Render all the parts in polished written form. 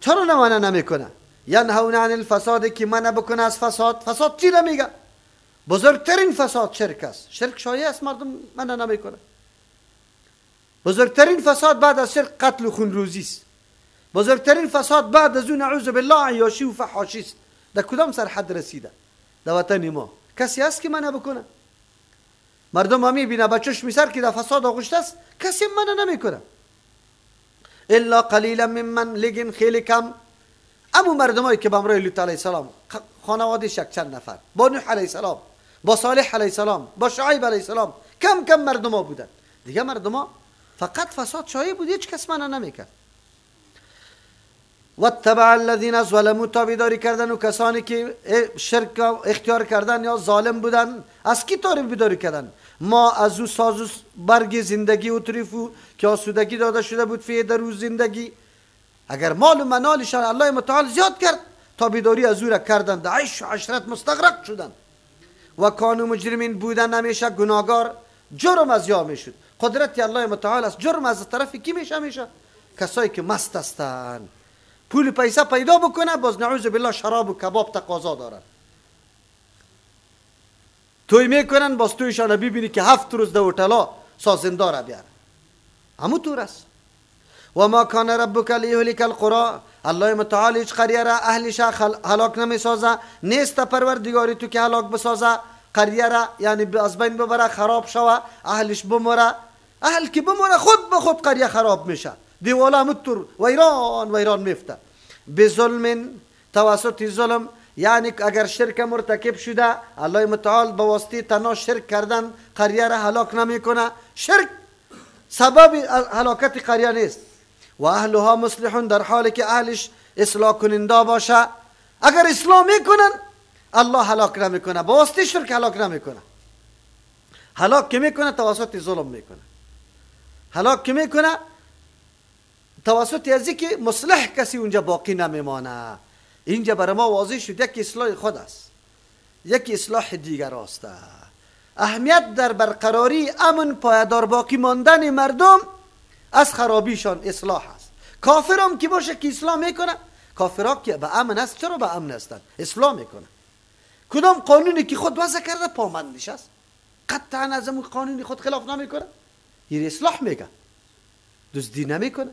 چرا منع نمیکنه؟ ینهون عن الفساد که منع بکنه از فساد. فساد چی را میگه؟ بزرگترین فساد شرک است. شرک شایع است، مردم منع نمیکنه. بزرگترین فساد بعد از شرک قتل و خونروزی است. بزرگترین فساد بعد از اون نعوذ بالله عیاشی و فحاشی است. در کدام سرحد رسیده در وطن ما؟ کسی هست که منع بکنه؟ مردم ها میبینه با چشم سر که در فساد آغشته است، کسی منع نمیکنه. الا قلیلا ممن، لیکن خیلی کم. اما مردمایی که به همراه لوط علیه السلام، خانوادهش یک چند نفر، با نوح علیه السلام، با صالح علیه السلام، با شعیب علیه السلام، کم کم مردم ها بودن. دیگه مردم ها فقط فساد شایع بود، هیچ کس منع نمیکرد. واتبع الذین ظلموا، تابعداری کردن و کسانی که شرک اختیار کردن یا ظالم بودن. از کی تابعداری کردن؟ ما از او ساز و برگ زندگی و تریفو که آسودگی داده شده بود فی در روز زندگی. اگر مال و منالشان الله متعال زیاد کرد، تابعداری از او را کردن، در عیش و عشرت مستغرق شدن. و کانوا مجرمین بودن همیشه گناهگار، جرم از یا میشد. قدرت الله متعال است، جرم از طرف کی میشه؟ میشه کسایی که مست هستند، پول پیسه پیدا بکنه، باز نعوذ بالله شراب و کباب تقاضا دارن، توی میکنن، باز تویشان ببینی که 7 روز در هتلا سازنده را بیاره. همون طور است. و ما کان ربک لیهلک القرى، الله متعال هیچ قریه را اهلش هلاک نمیسازه. نیست پروردگاری تو که هلاک بسازه قریه را، یعنی از بین ببره، خراب شوه، اهلش بمره. اهل که بمره خود به خود قریه خراب میشه، دیوالا متر ویران ویران میفته. به ظلم، توسط ظلم، یعنی اگر شرک مرتکب شده، الله متعال به واسطه تنها شرک کردن قریه را هلاک نمیکنه. شرک سبب هلاکت قریه نیست. و اهلها مصلحون، در حالی که اهلش اصلاح کننده باشه. اگر اصلاح میکنن الله هلاک نمیکنه، به واسطه شرک هلاک نمیکنه. هلاک که میکنه توسط ظلم میکنه. هلاک که میکنه توسط از که مصلح کسی اونجا باقی نمیمانه. اینجا برای ما واضح شد یکی اصلاح خود است، یکی اصلاح دیگر است. اهمیت در برقراری امن، پایدار باقی ماندن مردم از خرابیشان اصلاح است. کافرم که باشه که اصلاح میکنه، کافرها که به امن است، چرا به امن هستند؟ اصلاح میکنه. کدام قانونی که خود وضع کرده پامندش است، قطعا از اون قانونی خود خلاف نمیکنه. این اصلاح میگه، دزدی نمیکنه،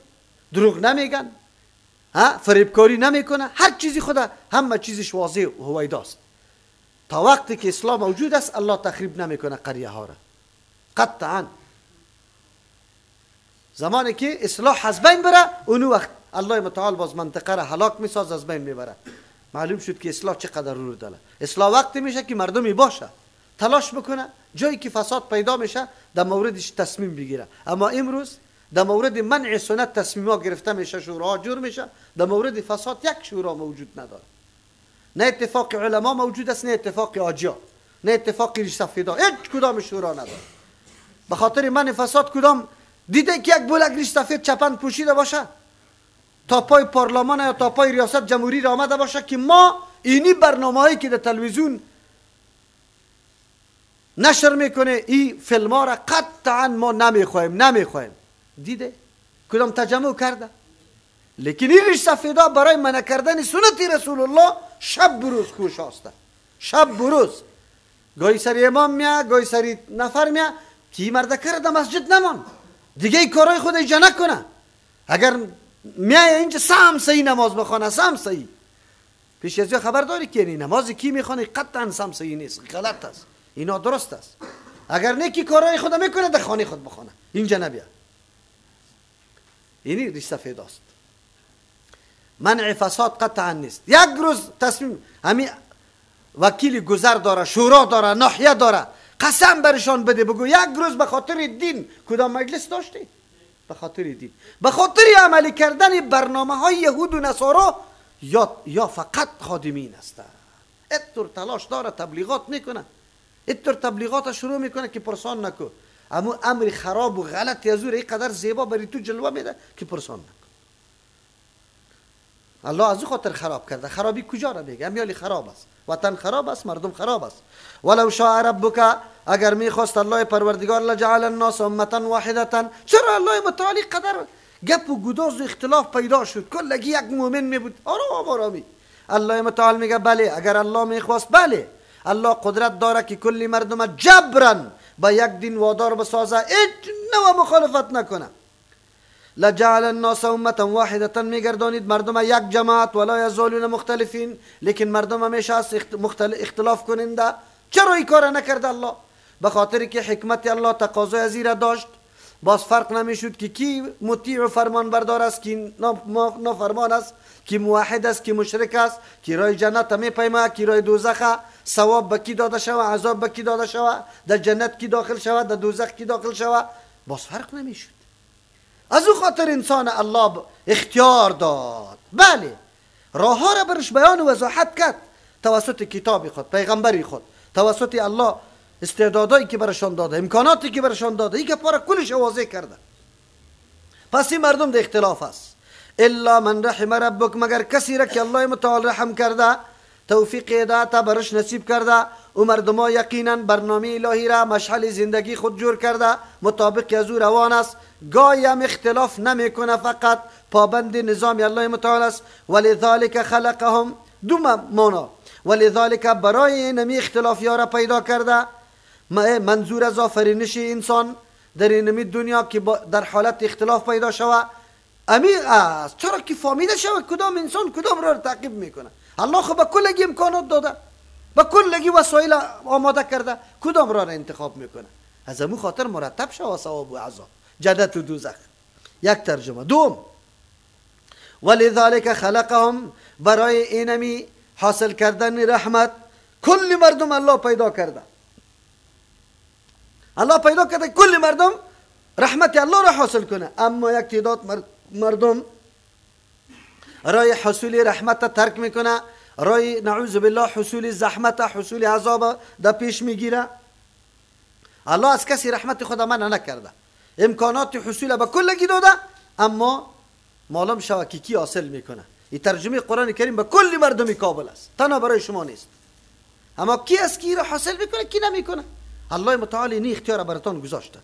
دروغ نمیگن، ها، فریبکاری نمیکنه، هر چیزی خدا همه چیزش واضح و هویداست. تا وقتی که اسلام موجود است الله تخریب نمیکنه قریه ها را قطعا. زمانی که اصلاح از بین بره، اونو وقت الله متعال باز منطقه را هلاک میساز، از بین میبره. معلوم شد که اصلاح چقدر رو داره. اصلاح وقتی میشه که مردمی باشه تلاش بکنه، جایی که فساد پیدا میشه در موردش تصمیم بگیره. اما امروز در مورد منع سنت تصمیم ها گرفته میشه، شوراها جور میشه. در مورد فساد یک شورا موجود نداره. نه اتفاق علما موجود است، نه اتفاق آجیا، نه اتفاق ریش سفیدا، هیچ کدام شورا نداره. به خاطر منع فساد کدام دیده که یک بولک ریش سفید چپن پوشیده باشه تا پای پارلمان یا تا پای ریاست جمهوری را آمده باشه که ما اینی برنامه‌هایی که در تلویزیون نشر میکنه این فیلم ها را قطعا ما نمیخوایم، نمیخوایم. دیده کدام تجمع کرده؟ لیکن این ریش سفیدا برای منع کردن سنت رسول الله شب بروز کوش هسته، شب بروز گاهی سری امام میاد، گاهی سری نفر میاد که این مرده کرده مسجد نمان، دیگه این کارهای خود اینجا نکنه. اگر میای اینجا سم صحیح نماز بخوانه، سم صحیح. پیش از خبر داری که یعنی نماز کی میخوانه قطعا سم صحیح نیست، غلط است، اینا درست است. اگر نه کی کارهای خود میکنه در خانه خود بخوانه، اینجا نبیا. اینی ریش سفید است. منع فساد قطعا نیست. یک روز تصمیم همین وکیل گذر داره، شورا داره، ناحیه داره، قسم برشان بده بگو یک روز به خاطر دین کدام مجلس داشتی؟ به خاطر دین، به خاطر عملی کردن برنامه های یهود و نصارا یا فقط خادمین هستند. اتر تلاش داره، تبلیغات میکنه، اتر تبلیغات شروع میکنه که پرسان نکو، اما امر خراب و غلط از او قدر زیبا بری تو جلوه میده که پرسان نکو. الله از او خاطر خراب کرده. خرابی کجا را میگه؟ امیالی خراب است، وطن خراب است، مردم خراب است. ولو شاء ربک، اگر میخواست الله پروردگار، لجعل الناس امه واحده. چرا الله متعالی قدر گپ و گداز و اختلاف پیدا شد، کلگی یک مؤمن می بود آرام آرامی. الله متعال میگه بله، اگر الله میخواست، بله الله قدرت داره که کلی مردم جبرا با یک دین وادار بسازه، هیچ نوع مخالفت نکنه. لجعل الناس امه واحده، میگردانید مردم یک جماعت، ولا یزالون مختلفین، لیکن مردم همیشه اختلاف کننده. چرا این کار نکرد الله؟ به خاطر که حکمت الله تقاضای از را داشت. باز فرق نمیشد که کی مطیع و فرمان بردار است، کی نافرمان است، کی موحد است، کی مشرک است، کی رای جنت میپیمه، کی رای دوزخ. ثواب به کی داده شوه، عذاب به کی داده شوه، در جنت کی داخل شوه، در دوزخ کی داخل شوه، باز فرق نمیشد. از او خاطر انسان الله اختیار داد. بله، راه ها را برش بیان و وضاحت کرد توسط کتاب خود، پیغمبری خود، توسط الله استعدادایی که برشان داده، امکاناتی که برشان داده، این که پاره کلش واضح کرده. پس این مردم در اختلاف است. الا من رحم ربک، مگر کسی را که الله متعال رحم کرده، توفیق هدایت برش نصیب کرده، و مردم ها یقینا برنامه الهی را مشعل زندگی خود جور کرده، مطابق از او روان است، گاهی هم اختلاف نمیکنه، فقط پابند نظام الله متعال است. ولذلک خلقهم، دو معنا، ولذلک برای نمی اختلافی ها را پیدا کرده. منظور از آفرینش انسان در اینمی دنیا که در حالت اختلاف پیدا شوه امیر است، چرا که فهمیده شوه کدام انسان کدام را تعقیب میکنه. الله خب به کلگی امکانات داده، به کلگی وسایل آماده کرده، کدام را انتخاب میکنه؟ از امو خاطر مرتب شوه ثواب و عذاب، جنت و دوزخ. یک ترجمه. دوم، ولذلک خلقهم، برای اینمی حاصل کردن رحمت کل مردم الله پیدا کرده. الله پیدا کرده کل مردم رحمت الله را حاصل کنه، اما یک تعداد مردم رای حصول رحمت ترک میکنه، رای نعوذ بالله حصول زحمت، حصول عذاب در پیش میگیره. الله از کسی رحمت خود منع نکرده، امکانات حصول به کلگی داده، اما معلوم شوه که کی حاصل میکنه. این ترجمه قرآن کریم به کل مردم کابل است، تنها برای شما نیست. اما کی از کی را حاصل میکنه، کی نمیکنه، الله متعال این اختیار براتان گذاشته.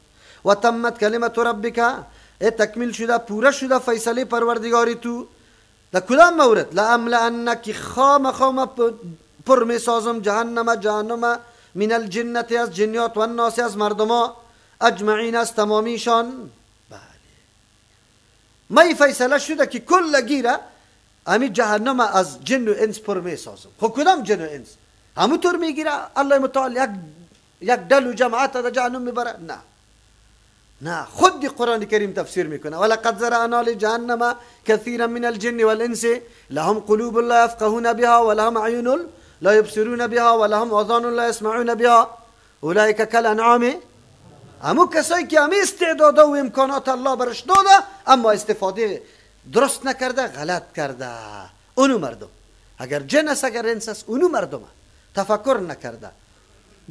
و تمت کلمت ربک، تکمیل شده، پوره شده فیصله پروردگاری تو. در کدام مورد؟ لاملأن، که خام خام پر میسازم جهنم، جهنم من الجنت، از جنیات، و الناس، از مردما، اجمعین، از تمامیشان. بله، ما فیصله شده که کل گیره امی جهنم از جن و انس پر میسازم. خب کدام جن و انس؟ همونطور میگیره الله متعال یک دل و جماعت در جهنم میبره؟ نه نه، خود قرآن کریم تفسیر میکنه. ولقد ذرأنا لجهنم كثيرا من الجن والانس لهم قلوب لا يفقهون بها ولهم اعين لا يبصرون بها ولهم اذان لا يسمعون بها اولئك كالانعام. همو کسایی که همه استعداد و امکانات الله برش داده اما استفاده درست نکرده، غلط کرده، اونو مردم، اگر جن است اگر انس است، اونو مردم تفکر نکرده،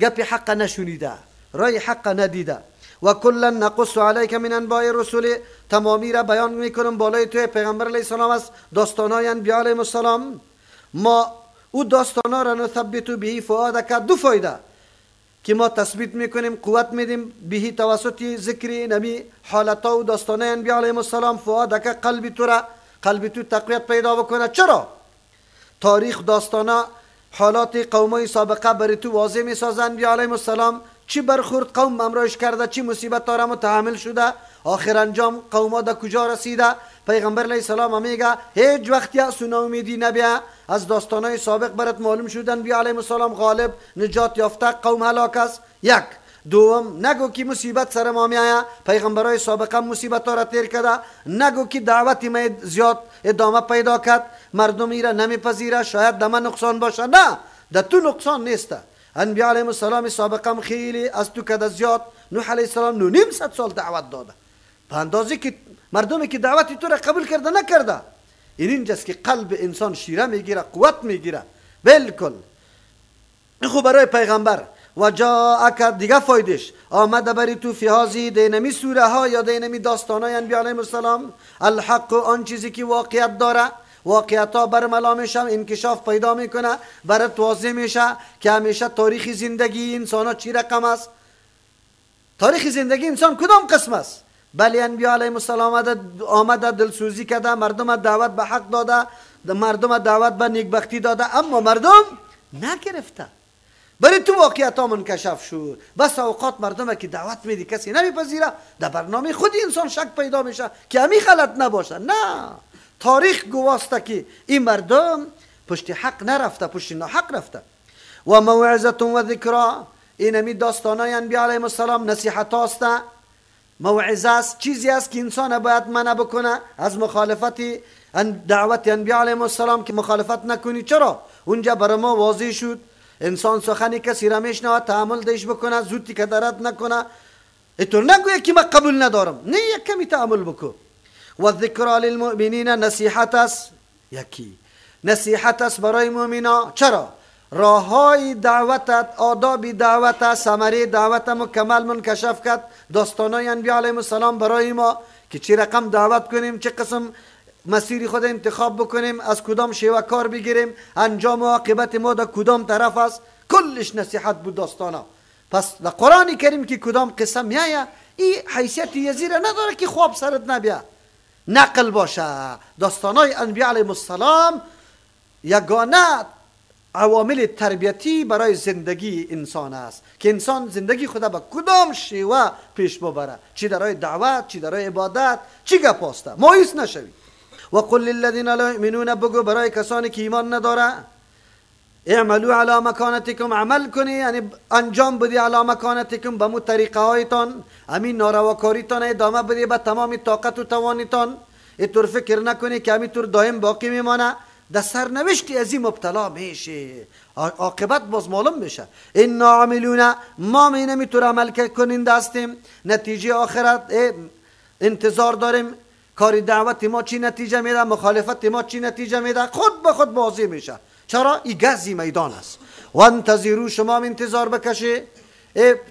گپ حق نشنیده، رای حق ندیده. و کلا نقص علیک من انباء الرسل، تمامی را بیان میکنم بالای توی پیغمبر علیه السلام است، داستانهای انبیا علیهم السلام. ما او داستانا را نثبت به فؤادک، دو فایده که ما تثبیت میکنیم، قوت میدیم به توسط ذکر نبی حالتا و داستانهای انبیا علیهم السلام، فؤادک قلب تو را، قلب تو تقویت پیدا بکنه. چرا؟ تاریخ داستانا حالات قومای سابقه بر تو واضح میسازن. انبیا علیهم السلام چی برخورد قوم امرایش کرده، چی مصیبت را متحمل شده، آخر انجام قوما در کجا رسیده. پیغمبر علیه السلام میگه هیچ وقت یأس و ناامیدی نبیا، از داستانهای سابق برات معلوم شدن انبیا علیهم السلام غالب نجات یافته، قوم هلاک است. یک. دوم، نگو که مصیبت سر ما میآید، پیغمبرای سابقه مصیبت ها را تیر کرده. نگو که دعوت ما زیاد ادامه پیدا کرد، مردم ایره نمیپذیره، شاید در من نقصان باشه. نه، در تو نقصان نیست. انبیا علیهم السلام سابقه خیلی از تو کده زیاد، نوح علیه السلام 950 سال دعوت داده، به اندازه که مردمی که دعوت تو را قبول کرده نکرده. این اینجاست که قلب انسان شیره میگیره، قوت میگیره. بالکل این خب برای پیغمبر. و جاءک، دیگه فایدش آمده بری تو فی هذه، دینمی سوره ها یا دینمی داستان های انبیا علیهم السلام، الحق، آن چیزی که واقعیت داره، واقعیت ها برملا میشه، انکشاف پیدا میکنه، برات واضح میشه که همیشه تاریخ زندگی انسان ها چی رقم است، تاریخ زندگی انسان کدام قسم است. بله انبیا علیهم السلام آمده دلسوزی کرده، مردم دعوت به حق داده، مردم دعوت به نیکبختی داده، اما مردم نگرفته. برای تو واقعیت ها منکشف شد. بس اوقات مردم که دعوت میدی کسی نمیپذیره، در برنامه خود انسان شک پیدا میشه که همی غلط نباشه. نه، تاریخ گواسته که این مردم پشت حق نرفته، پشت ناحق رفته. و موعظه و ذکرا، این همی داستانای انبیا علیهم السلام نصیحت هاست، موعظه است، چیزی است که انسان باید منع بکنه از مخالفت دعوت انبیا علیهم السلام که مخالفت نکنی. چرا؟ اونجا برای ما واضح شد انسان سخنی کسی را میشنوه تحمل دیش بکنه، زودی که درد نکنه، اینطور نگویه که من قبول ندارم، نه، یک کمی تحمل بکن. و ذکر للمؤمنین، نصیحت است، یکی نصیحت است برای مؤمنا. چرا؟ راههای دعوتت، آداب دعوت، ثمره دعوت مکمل منکشف کرد داستانای انبیا علیهم السلام برای ما که چه رقم دعوت کنیم، چه قسم مسیر خود انتخاب بکنیم، از کدام شیوه کار بگیریم، انجام و عاقبت ما در کدام طرف است، کلش نصیحت بود داستانا. پس در قرآن کریم که کدام قصه میایه این حیثیت یزیر نداره که خواب سرت نبیا، نقل باشه. داستانای انبیا علیهم السلام یگانه عوامل تربیتی برای زندگی انسان است که انسان زندگی خود به کدام شیوه پیش ببره، چی در راه دعوت، چی در راه عبادت، چی گپ است، مایوس نشوی. و قل للذین لا یؤمنون، بگو برای کسانی که ایمان نداره، اعملوا علی مکانتکم، عمل کنی یعنی انجام بدی، علی مکانتکم، به مو طریقه هایتان، همین نارواکاریتان ادامه بدی به تمام طاقت و توانتان. اینطور فکر نکنی که همینطور دائم باقی میمانه، در سرنوشتی از این مبتلا میشه، عاقبت باز معلوم میشه. انا عاملون، ما اینمیطور عمل کننده هستیم، نتیجه آخرت انتظار داریم. کاری دعوت ما چی نتیجه میده، مخالفت ما چی نتیجه میده، خود به خود بازی میشه. چرا؟ این گزی میدان است. و انتظروا، شما انتظار بکشی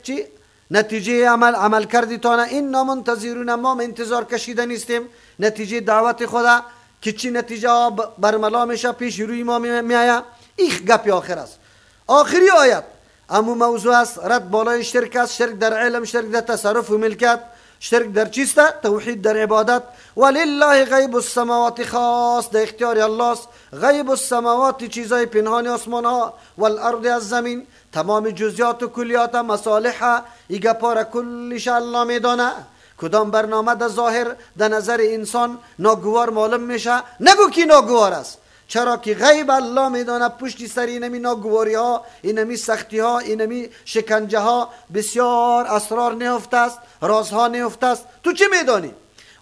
چی نتیجه عمل کردیتانه. انا منتظرون، ما انتظار کشیده نیستیم نتیجه دعوت خدا که چی نتیجه برملا میشه، پیش روی ما میآید. این گپی آخر است، آخری آیت امو موضوع است. رد بالای شرک است، شرک در علم، شرک در تصرف و ملکت، شرک در چیست؟ توحید در عبادت. ولله غیب السماوات، خاص در اختیار الله است غیب السماوات، چیزای پنهان آسمان ها، والارض از زمین، تمام جزئیات و کلیات مصالح، ای گپا را کلش الله میدانه. کدام برنامه در ظاهر در نظر انسان ناگوار معلوم میشه، نگو که ناگوار است، چرا که غیب الله میدانه. پشت سر اینمی ناگواری ها، اینمی سختی ها، اینمی شکنجه ها بسیار اسرار نهفته است، رازها نهفته است، تو چه میدانی؟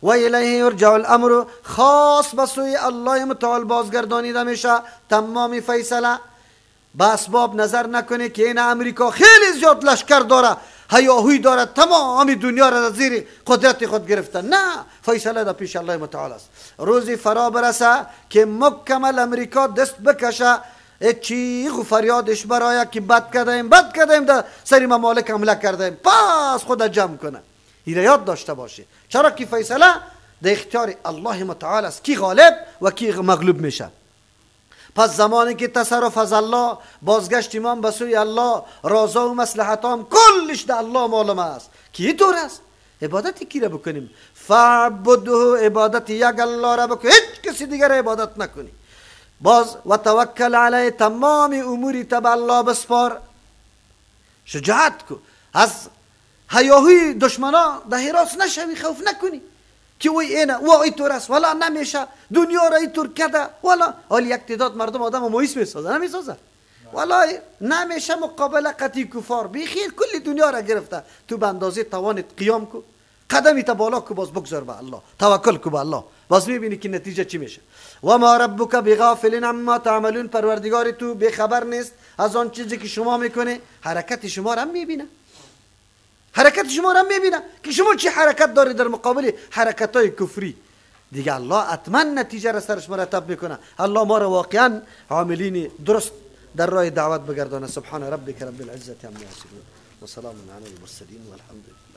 و الیه یرجع الامر، خاص به سوی الله متعال بازگردانیده میشه تمام فیصله. به اسباب نظر نکنی که این امریکا خیلی زیاد لشکر داره، هیاهوی داره، تمام دنیا را زیر قدرت خود گرفته. نه، فیصله در پیش الله متعال است. روزی فرا برسه که مکمل امریکا دست بکشه، چیغ و فریادش برای که بد کردیم، بد کردیم، در سری ممالک حمله کردیم، پس خود جمع کنه. این یاد داشته باشی، چرا که فیصله در اختیار الله متعال است، کی غالب و کی مغلوب میشه. پس زمانی که تصرف از الله، بازگشت امام به سوی الله، رازا و مصلحتام کلش در الله معلوم است که اینطور است. عبادت کی را بکنیم؟ فعبده، عبادت یک الله را بکنی، هیچ کسی دیگر عبادت نکنی. باز و توکل علیه، تمام اموری تبع الله بسپار. شجاعت کو، از هیاهوی دشمنا در حراس نشوی، خوف نکنی که وی اینه و اینطور است، ولا نمیشه، دنیا را اینطور کرده، ولا حالی یک تعداد مردم آدم مایوس میسازه، نمیسازه، ولا نمیشه مقابله قطعی کفار بیخیر کل دنیا را گرفته. تو به اندازه توانت قیام کو، قدمی تا بالا کو، باز بگذار به الله، توکل کو به الله، باز میبینی که نتیجه چی میشه. و ما ربک بغافل عما تعملون، پروردگار تو بیخبر نیست از آن چیزی که شما میکنه. حرکت شما را میبینه، حرکت شما را میبینه که شما چی حرکت داری در مقابل حرکت های کفری. دیگه الله حتما نتیجه را سرش مرتب میکنه. الله ما را واقعا عاملین درست در راه دعوت بگردانه. سبحان ربک رب العزة عما یصفون و سلام علی المرسلین والحمد لله.